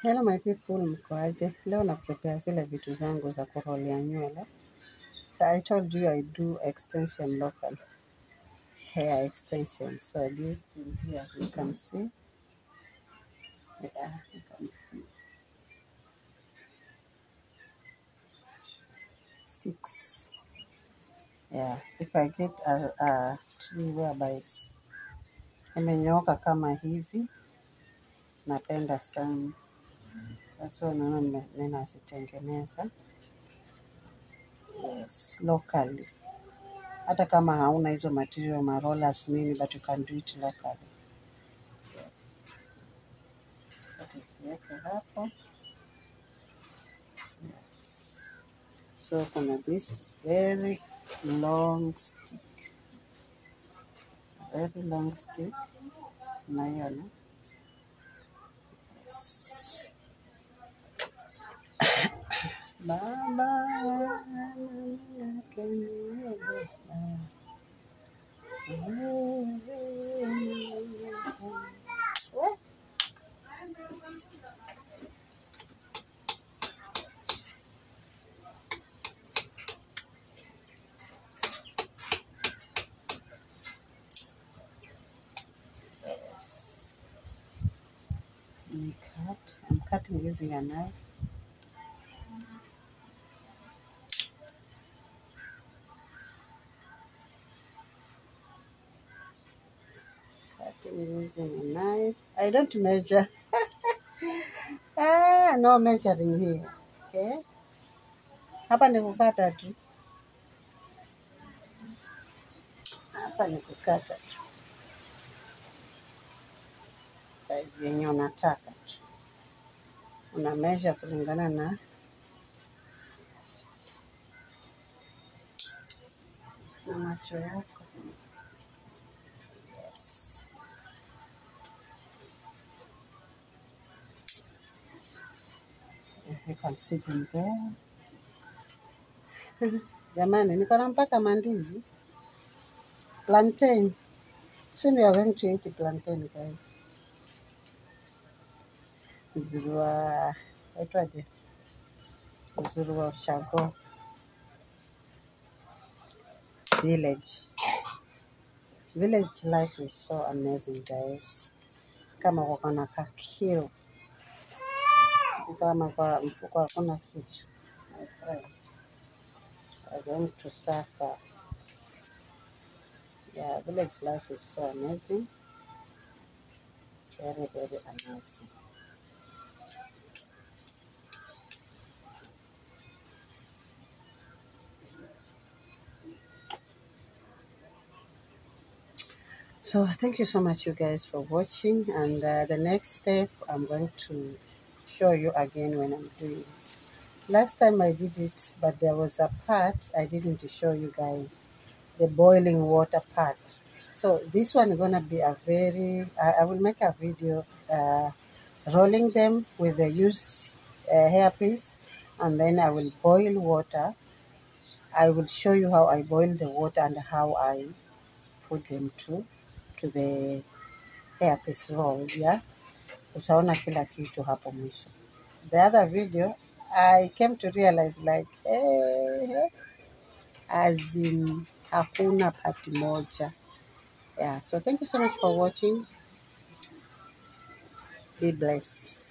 Hello my people, mkoaje? Leo na prepare zile vitu zangu za kurolia nywele. So I told you I do extension local hair extension. So these things here you can see. Yeah, you can see. Sticks. Yeah, if I get a tree whereby imenyooka kama hivi, napenda sana. That's why naona ninazitengeneza. Yes, locally. Hata kama hauna hizo material marollers nini, but you can do it locally. Usiweke hapo. So kuna this very long stick, unaiona? Yes. Baba yes. I'm cutting using a knife. Cutting using a knife. I don't measure. No measuring here. Okay. Hapa ni kukata tu. Hapa ni kukata tu. Size yenye unataka tu. Una measure kulingana na macho yako. Yes. You can see them there. Jamani, niko na mpaka mandizi. Plantain. Soon we are going to eat plantain, guys. Uzuri wa waitwaje? Uzuri wa ushago village. Village life is so amazing, guys. Kama uko na kakilo, kama kwa mfuko hakuna kitu, my friend, are going to suffer. Yeah, village life is so amazing. Very, very amazing. So thank you so much, you guys, for watching. And the next step, I'm going to show you again when I'm doing it. Last time I did it, but there was a part I didn't show you guys, the boiling water part. So this one is gonna be a very, I will make a video rolling them with the used hairpiece, and then I will boil water. I will show you how I boil the water and how I put them to the hairpiece roll, yeah. Utaona kila kitu hapo mwisho. The other video, I came to realize like, as in hakuna pati moja. Yeah, so thank you so much for watching. Be blessed.